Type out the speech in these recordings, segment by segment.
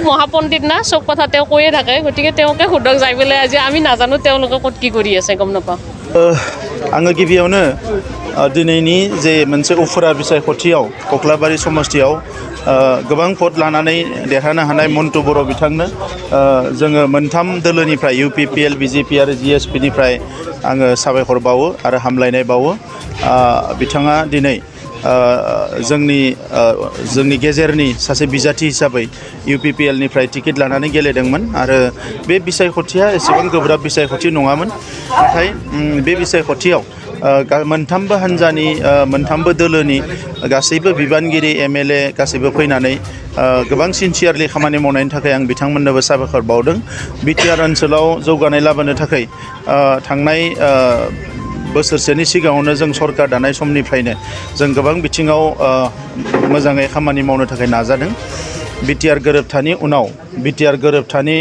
মহাপণ্ডিত না চব কথা তেওঁ কৈয়ে থাকে গতিকে তেওঁকে সুধক যাই পেলাই আজি আমি নাজানো তেওঁলোকে ক'ত কি কৰি আছে গম নাপাওঁ आङो गिबियावनो दिनैनि जे मोनसे उफुरा बिसायख'थियाव कक्लाबारि समस्तियाव गोबां भट लानानै देरहानो हानाय मन्टु बर' बिथांनो जोङो मोनथाम दोलोनिफ्राय UPPL BJP आरो GSP निफ्राय आङो साबायखर बावो आरो हामलायनाय बावो बिथाङा दिनै जोंनि गेजेरनि सासे बिजाथि हिसाबै UPPL निफ्राय टिकेट लानानै गेलेदोंमोन आरो बे बिसायख'थिया एसेबां गोब्राब बिसायख'थि नङामोन नाथाय बे बिसायख'थियाव मोनथामबो हान्जानि मोनथामबो दोलोनि गासैबो बिबानगिरि MLA गासैबो फैनानै गोबां सिनसियारलि खामानि मावनायनि थाखाय आं बिथांमोननोबो साबायखर बावदों BTR ओनसोलाव जौगानाय लाबोनो थाखाय थांनाय बोसोरसेनि सिगाङावनो जों सरकार दानाय समनिफ्रायनो जों गोबां बिथिङाव मोजाङै खामानि मावनो थाखाय नाजादों BTR गोरोबथानि उनाव BTR गोरोबथानि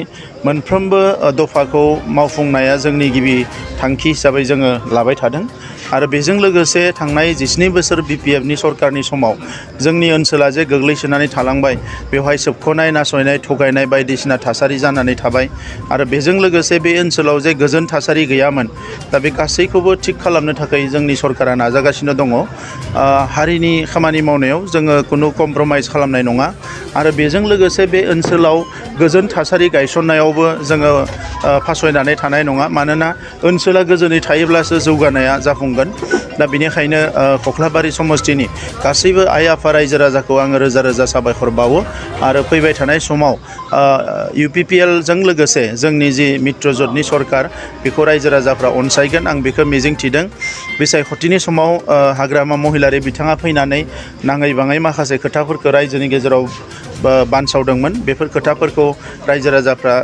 मोनफ्रोमबो दफाखौ मावफुंनाया जोंनि गिबि थांखि हिसाबै जोङो लाबाय थादों आरो बेजों लोगोसे थांनाय 17 बोसोर BPF नि सरकारनि समाव जोंनि ओनसोला जे गोग्लैसोनानै थालांबाय बेवहाय सोबख'नाय नासयनाय थगायनाय बायदिसिना थासारि जानानै थाबाय आरो बेजों लोगोसे बे ओनसोलाव जे गोजोन थासारि गैयामोन दा बे गासैखौबो थिक खालामनो थाखाय जोंनि सरकारा नाजागासिनो दङ हारिनि खामानि मावनायाव जोङो खुनु कमप्रमाइज खालामनाय नङा आरो बेजों लोगोसे बे ओनसोलाव गोजोन थासारि गायसननायावबो जोङो फासयनानै थानाय नङा मानोना ओनसोला गोजोनै थायोब्लासो जौगानाया जाफुंगोन दा बेनिखायनो कक्लाबारि समस्तिनि गासैबो आइ आफा रायजो राजाखौ आङो रोजा रोजा साबायखर बावो आरो फैबाय थानाय समाव UPPL जों लोगोसे जोंनि जि मित्रजोतनि सरकार बेखौ रायजो राजाफ्रा अनसायगोन आं बेखौ मिजिंथिदों बिसायख'थिनि समाव हाग्रामा महिलारि बिथाङा फैनानै नाङै बाङै माखासे खोथाफोरखौ रायजोनि गेजेराव बानसावदोंमोन बेफोर खोथाफोरखौ रायजो राजाफ्रा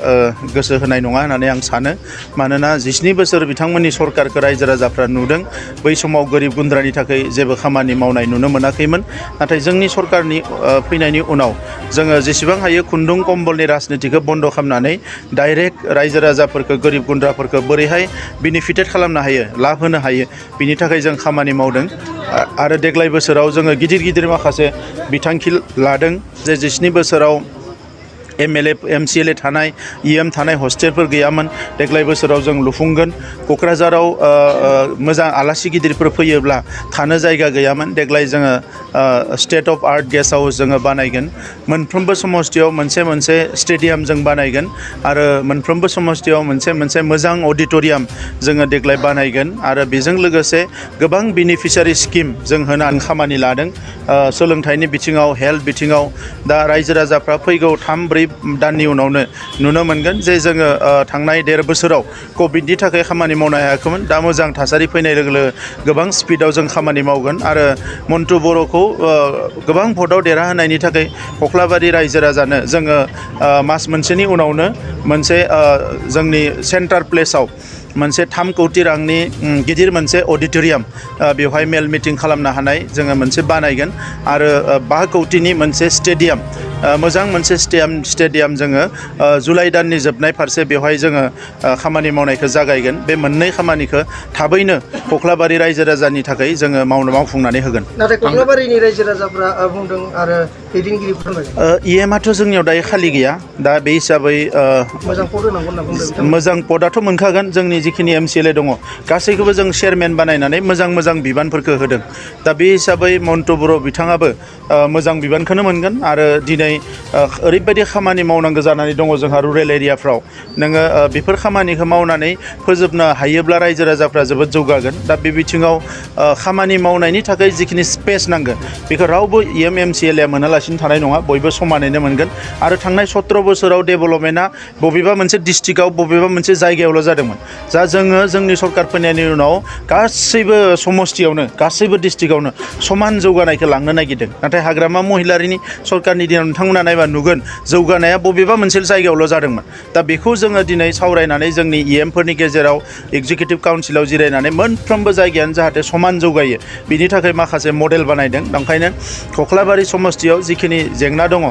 गोसो होनाय नङा होननानै आं सानो मानोना 17 बोसोर बिथांमोननि सरकारखौ रायजो राजाफ्रा नुदों बै समाव गोरिब गुन्द्रानि थाखाय जेबो खामानि मावनाय नुनो मोनाखैमोन नाथाय जोंनि सरकारनि फैनायनि उनाव जोङो जेसेबां हायो खुन्दुं कम्बलनि राजनितिखौ बन्द खालामनानै डाइरेक्ट रायजो राजाफोरखौ गोरिब गुन्द्राफोरखौ बोरैहाय बेनिफिटेड खालामनो हायो लाब होनो हायो बिनि थाखाय जों खामानि मावदों आरो देग्लाय बोसोराव जोङो गिदिर गिदिर माखासे बिथांखि लादों जे 17 बोसोराव MLA MCLA थानाय EM थानाय हस्टेलफोर गैयामोन देग्लाय बोसोराव जों लुफुंगोन क'क्राझाराव मोजां आलासि गिदिरफोर फैयोब्ला थानो जायगा गैयामोन देग्लाय जोङो state of art guest house जोङो बानायगोन मोनफ्रोमबो समस्तियाव मोनसे स्टेडियाम जों बानायगोन आरो मोनफ्रोमबो समस्तियाव मोनसे मोजां अडिटोरियाम जोङो देग्लाय बानायगोन आरो बेजों लोगोसे गोबां बेनिफिसियारि स्किम जों होनानै खामानि लादों सोलोंथाइनि बिथिङाव हेल्थ बिथिङाव दा रायजो राजाफ्रा फैगौ 3-4 दाननि उनावनो नुनो मोनगोन जे जोङो थांनाय 1.5 बोसोराव कभिडनि थाखाय खामानि मावनो हायाखैमोन दा मोजां थासारि फैनाय लोगो लोगो गोबां स्पिडआव जों खामानि मावगोन आरो मन्टु बर'खौ गोबां भटआव देरहाहोनायनि थाखाय कक्लाबारि रायजो राजानो जोङो मास मोनसेनि उनावनो मोनसे जोंनि सेन्टार प्लेसआव मोनसे 3 कौटि रांनि गिदिर मोनसे अडिटोरियाम बेवहाय मेल मिटिं खालामनो हानाय जोङो मोनसे बानायगोन आरो 5 कौटिनि मोनसे स्टेडियाम मोजां मोनसे स्टेडियाम जोङो जुलाइ दाननि जोबनाय फारसे बेवहाय जोङो खामानि मावनायखौ जागायगोन बे मोननै खामानिखौ थाबैनो कक्लाबारि रायजो राजानि थाखाय जोङो मावफुंनानै होगोन नाथाय कक्लाबारिनि रायजो राजाफ्रा बुंदों आरो दैदेनगिरिफोरनो EMआथ' जोंनियाव दायो खालि गैया दा बे हिसाबै मोजां पद होनांगौ होनना बुंदों मोजां पदाथ' मोनखागोन जोंनि जिखिनि MCLA दङ गासैखौबो जों चेयारमेन बानायनानै मोजां बिबानफोरखौ होदों दा बे हिसाबै मन्टु बर' बिथाङाबो मोजां बिबानखौनो मोनगोन आरो दिनै ओरैबायदि खामानि मावनांगौ जानानै दङ जोंहा रुरेल एरियाफ्राव नोङो बेफोर खामानिखौ मावनानै फोजोबनो हायोब्ला रायजो राजाफ्रा जोबोद जौगागोन दा बे बिथिङाव खामानि मावनायनि थाखाय जिखिनि स्पेस नांगौ बेखौ रावबो MCLA मोनालासिनो थानाय नङा बयबो समानैनो मोनगोन आरो थांनाय 17 बोसोराव डेभेलपमेन्टआ बबेबा मोनसे डिस्ट्रिक्टआव बबेबा मोनसे जायगायावल' जादोंमोन जा जोङो जोंनि सरकार फैनायनि उनाव गासैबो समस्तियावनो गासैबो डिस्ट्रिक्टआवनो समान जौगानायखौ लांनो नागिरदों नाथाय हाग्रामा महिलारिनि सरकारनि दिनाव नोंथांमोना नायबा नुगोन जौगानाया बबेबा मोनसे जायगायावल' जादोंमोन दा बेखौ जोङो दिनै सावरायनानै जोंनि EMफोरनि गेजेराव एग्जिकिउटिभ काउन्सिलाव जिरायनानै मोनफ्रोमबो जायगायानो जाहाथे समान जौगायो बिनि थाखाय माखासे मडेल बानायदों ओंखायनो कक्लाबारि समस्तियाव जिखिनि जेंना दङ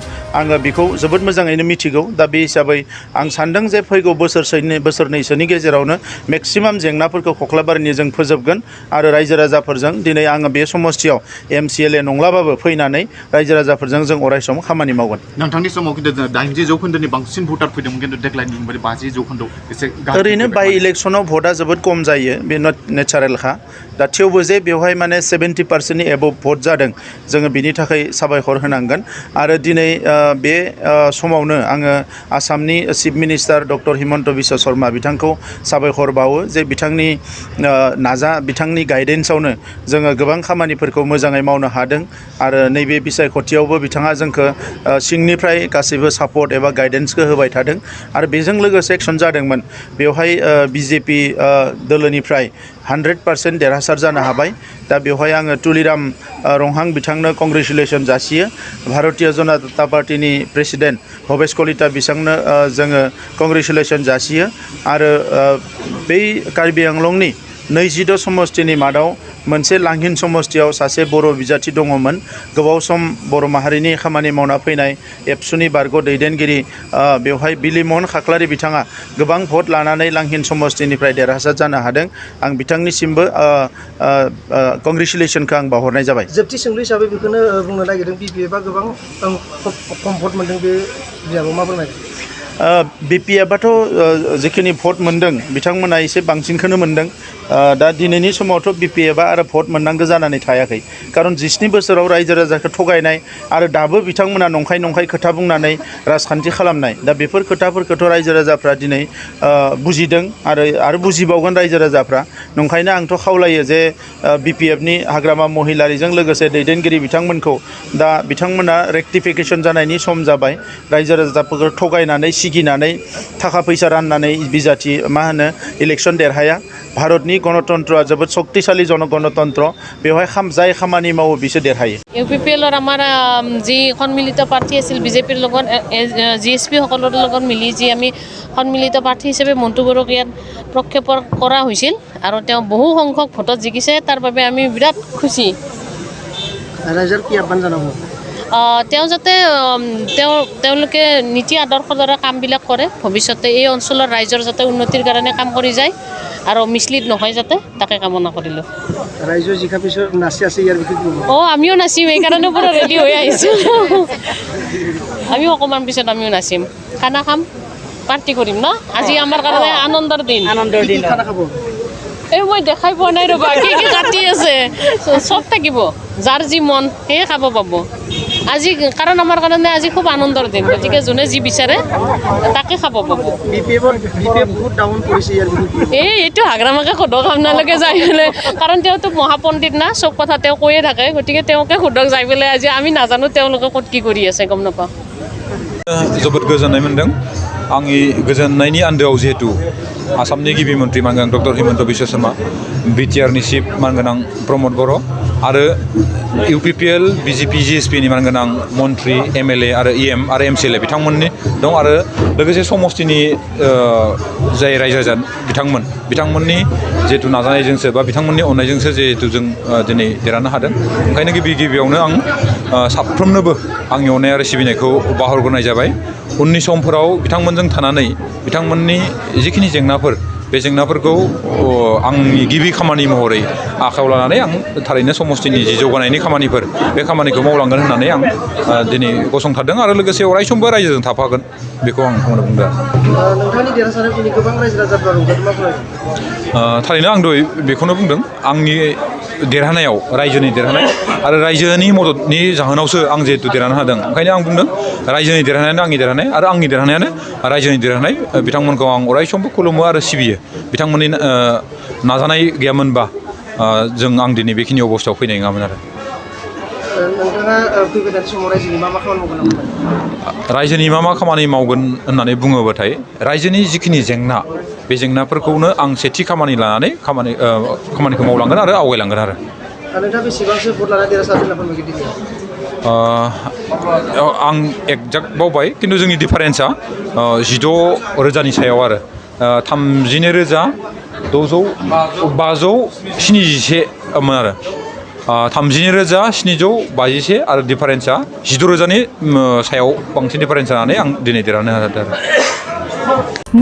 आङो बेखौ जोबोद मोजाङैनो मिथिगौ दा बे हिसाबै आं सानदों जे फैगौ बोसोरनैसोनि गेजेरावनो मेक्सिमाम जेंनाफोरखौ कक्लाबारिनि जों फोजोबगोन आरो रायजो राजाफोरजों दिनै आङो बे समस्तियाव MCLA नंलाबाबो फैनानै रायजो राजाफोरजों जों अरायसम खामानि मावगोन नोंथांनि समाव खिन्थु 80 जौखोन्दोनि बांसिन भटार फैदोंमोन खिन्थु देग्लायनि 50 जौखोन्दो एसे ओरैनो बाय इलेक्शनाव भटआ जोबोद खम जायो बे नेचारेलखा दा थेवबो जे बेवहाय माने 70% एबभ भट जादों जोङो बिनि थाखाय साबायखर होनांगोन आरो दिनै बे समावनो आङो आसामनि chief minister doctor Himanta Biswa Sharma बिथांखौ साबायखर बावो जे बिथांनि गाइडेन्सआवनो जोङो गोबां खामानिफोरखौ मोजाङै मावनो हादों आरो नैबे बिसायख'थियावबो बिथाङा जोंखौ सिंनिफ्राय गासैबो सापर्ट एबा गाइडेन्सखौ होबाय थादों आरो बेजों लोगोसे एक्सन जादोंमोन बेवहाय बिजेपि दोलोनिफ्राय 100% देरहासार जानो हाबाय दा बेवहाय आङो तुलिराम रंहां बिथांनो कंग्रेचुलेसन जासियो भारतीय जनता पार्टीनि प्रेसिडेन्ट भबेश कलिता बिथांनो जोङो कंग्रेचुलेसन जासियो आरो बै कार्बि आंलंनि 22 समष्टिनि मादाव मोनसे लांहिन समष्टियाव सासे बर' बिजाथि दङमोन गोबाव सम बर' माहारिनि खामानि मावना फैनाय एबसुनि बारग' दैदेनगिरि बेवहाय बिलिमन खाख्लारि बिथाङा गोबां भट लानानै लांहिन समष्टिनिफ्राय देरहासार जानो हादों आं बिथांनिसिमबो कंग्रेचुलेसनखौ आं बावहरनाय जाबाय जोबथि सोंलु हिसाबै बेखौनो बुंनो नागिरदों BPF आ गोबां खम भट मोनदों बे बिजाबाव मा फोरमायगोन BPF-आथ' जिखिनि भट मोनदों बिथांमोना एसे बांसिनखौनो मोनदों दा दिनैनि समावथ' BPF-आ आरो भट मोननांगौ जानानै थायाखै खारन 17 बोसोराव रायजो राजाखौ थगायनाय आरो दाबो बिथांमोना नंखाय खोथा बुंनानै राजखान्थि खालामनाय दा बेफोर खोथाफोरखौथ' रायजो राजाफ्रा दिनै बुजिदों आरो बुजिबावगोन रायजो राजाफ्रा नंखायनो आंथ' खावलायो जे BPF-नि हाग्रामा महिलारिजों लोगोसे दैदेनगिरि बिथांमोनखौ दा बिथांमोना रेक्टिफिकेसन जानायनि सम जाबाय रायजो राजाफोरखौ थगायनानै गिनानै थाखा फैसा राननानै बिजाथि मा होनो इलेक्शन देरहाया भारतनि गणतन्त्रआ जोबोद शक्तिशाली गणतन्त्र बेवहाय जाय खामानि मावो बिसोर देरहायो UPPL-ৰ আমাৰ যি সন্মিলিত প্ৰাৰ্থী আছিল বিজেপিৰ লগত GSP সকলৰ লগত মিলি যি আমি সন্মিলিত প্ৰাৰ্থী হিচাপে মন্টু বড়োক ইয়াত প্ৰক্ষেপণ কৰা হৈছিল আৰু তেওঁ বহু সংখ্যক ভোটত জিকিছে তাৰ বাবে আমি বিৰাট খুশি ৰাইজৰ কি আহ্বান জনাব তেওঁ যাতে তেওঁলোকে নীতি আদৰ্শৰ দ্বাৰা কামবিলাক কৰে ভৱিষ্যতে এই অঞ্চলৰ ৰাইজৰ যাতে উন্নতিৰ কাৰণে কাম কৰি যায় আৰু মিছলিড নহয় যাতে তাকে কামনা কৰিলোঁ ৰাইজৰ জিকা পিছত নাচি আছে ইয়াৰ বিষয়ে আমিও নাচিম এইকাৰণে পুৰা ৰেডি হৈ আহিছোঁ আমিও অকণমান পিছত আমিও নাচিম খানা খাম পাৰ্টি কৰিম ন আজি আমাৰ কাৰণে আনন্দৰ দিন খানা খাব এই মই দেখাই পোৱা নাই ৰ'বা কি কাটি আছে চব থাকিব যাৰ যি মন সেয়ে খাব পাব আজি কাৰণ আমাৰ কাৰণে আজি খুব আনন্দৰ দিন গতিকে যোনে যি বিচাৰে তাকে খাব পাব BPF বহুত ডাউন কৰিছে ইয়াৰ বিষয়ে এইটো হাগ্ৰামাকে সোধক আপোনালোকে যাই পেলাই কাৰণ তেওঁতো মহাপণ্ডিত না চব কথা তেওঁ কৈয়ে থাকে গতিকে তেওঁকে সোধক যাই পেলাই আজি আমি নাজানো তেওঁলোকে ক'ত কি কৰি আছে গম নাপাওঁ जोबोद गोजोननाय मोन्दों आंनि गोजोननायनि आन्दोआव जिहेतु आसामनि गिबि मन्त्रि मानगोनां डक्टर हिमन्त बिश्व शर्मा BTR-नि चिफ मानगोनां प्रमद बर' आरो UPPL BJP GSP-नि मानगोनां मन्त्रि MLA आरो EM आरो MCLA बिथांमोननि दं आरो लोगोसे समष्टिनि जाय रायजो राजा बिथांमोननि जिहेतु नाजानायजोंसो बा बिथांमोननि अननायजोंसो जिहेतु जों दिनै देरहानो हादों ओंखायनो गिबियावनो आं साफ्रोमनोबो आंनि अननाय आरो सिबिनायखौ बावहरग्रोनाय जाबाय उननि समफोराव बिथांमोनजों थानानै बिथांमोननि जिखिनि जेंनाफोर बे जेंनाफोरखौ आंनि गिबि खामानि महरै आखायाव लानानै आं थारैनो समष्टिनि जि जौगानायनि खामानिफोर बे खामानिखौ मावलांगोन होननानै आं दिनै गसंथादों आरो लोगोसे अरायसमबो रायजोजों थाफागोन बेखौ आं बुंदों नोंथांनि देरहासाराव दिनै गोबां रायजो राजाफ्रा रंजादों मा फोरमायगोन थारैनो आं दहाय बेखौनो बुंदों आंनि देरहानायाव रायजोनि देरहानाय आरो रायजोनि मददनि जाहोनावसो आं जिहेतु देरहानो हादों ओंखायनो आं बुंदों रायजोनि देरहानायानो आंनि देरहानाय आरो आंनि देरहानायानो रायजोनि देरहानाय बिथांमोनखौ आं अरायसमबो खुलुमो आरो सिबियो बिथांमोननि नाजानाय गैयामोनबा आं दिनै बेखिनि अबस्थायाव फैनाय नङामोन आरो नोंथाङा फैबाय थानाय समाव रायजोनि मा खामानि मावगोन रायजोनि मा खामानि मावगोन होननानै बुङोबाथाय रायजोनि जिखिनि जेंना बे जेंनाफोरखौनो आं सेथि खामानि लानानै खामानिखौ मावलांगोन आरो आवगायलांगोन आरो नोंथाङा बेसेबांसो भट लाना देरहासार होनना फोरमायगिरि आं एक्जाक्ट बावबाय खिन्थु जोंनि डिफारेन्सा 16,000नि सायाव आरो 32,577 मोन आरो 32,751 आरो डिफारेन्सा 16,000नि सायाव बांसिन डिफारेन्स जानानै आं दिनै देरहानो हादों आरो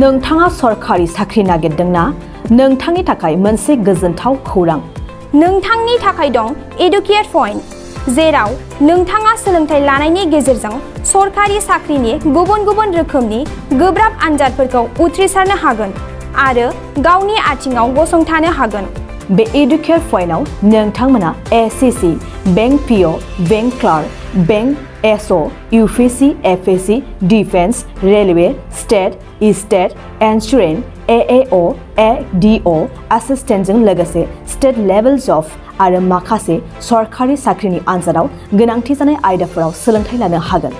नोंथाङा सरकारि साख्रि नागिरदोंना नोंथांनि थाखाय मोनसे गोजोनथाव खौरां नोंथांनि थाखाय दं एडुकेट पइन्ट जेराव नोंथाङा सोलोंथाइ लानायनि गेजेरजों सरकारि साख्रिनि गुबुन गुबुन रोखोमनि गोब्राब आनजादफोरखौ उथ्रिसारनो हागोन आरो गावनि आथिङाव गसंथानो हागोन। बे एडुकेट पइन्टआव नोंथांमोना SSC, bank PO, bank clerk, bank SO, UPSC, FSC, defence, railway, state insurance, AAO, ADO एसिस्टेन्टजों लोगोसे स्टेट लेभेल जब आरो माखासे सरकारि साख्रिनि आनजादाव गोनांथि जानाय आयदाफोराव सोलोंथाइ लानो हागोन।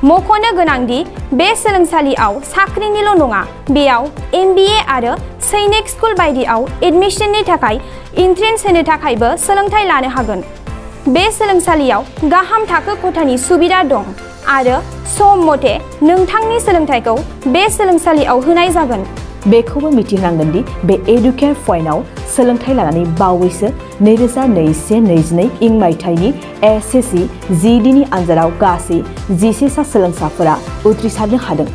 मख'नो गोनांदि बे सोलोंसालियाव साख्रिनिल' नङा, बेयाव MBA आरो सैनिक स्कुल बायदियाव एडमिशननि थाखाय एन्ट्रेन्स होनो थाखायबो सोलोंथाइ लानो हागोन। बे सोलोंसालियाव गाहाम थाखो खथानि सुबिदा दं आरो सम मथे नोंथांनि सोलोंथाइखौ बे सोलोंसालियाव होनाय जागोन। बेखौबो मिथिनांगोन दि बे एडुकेट पइन्टआव सोलोंथाइ लानानै बावैसो 2021-22 इं मायथाइनि एसएससि GDनि आनजादाव गासै 11 सा सोलोंसाफोरा उथ्रिसारनो हादों।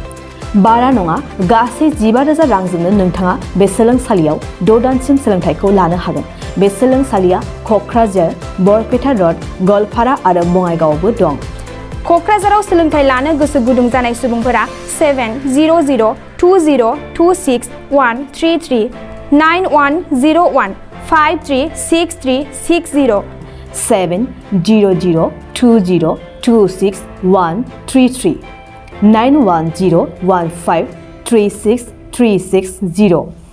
बारा नङा, गासै 15,000 रांजोंनो नोंथाङा बे सोलोंसालियाव 6 दानसिम सोलोंथाइखौ लानो हागोन। बे सोलोंसालिया क'क्राझार, बरपेटा र'ड, गवालपारा आरो बङाइगावआवबो दं। क'क्राझाराव सोलोंथाइ लानो गोसो गुदुं जानाय सुबुंफोरा 700-226-133 9101-536360 700-226-133 9101536360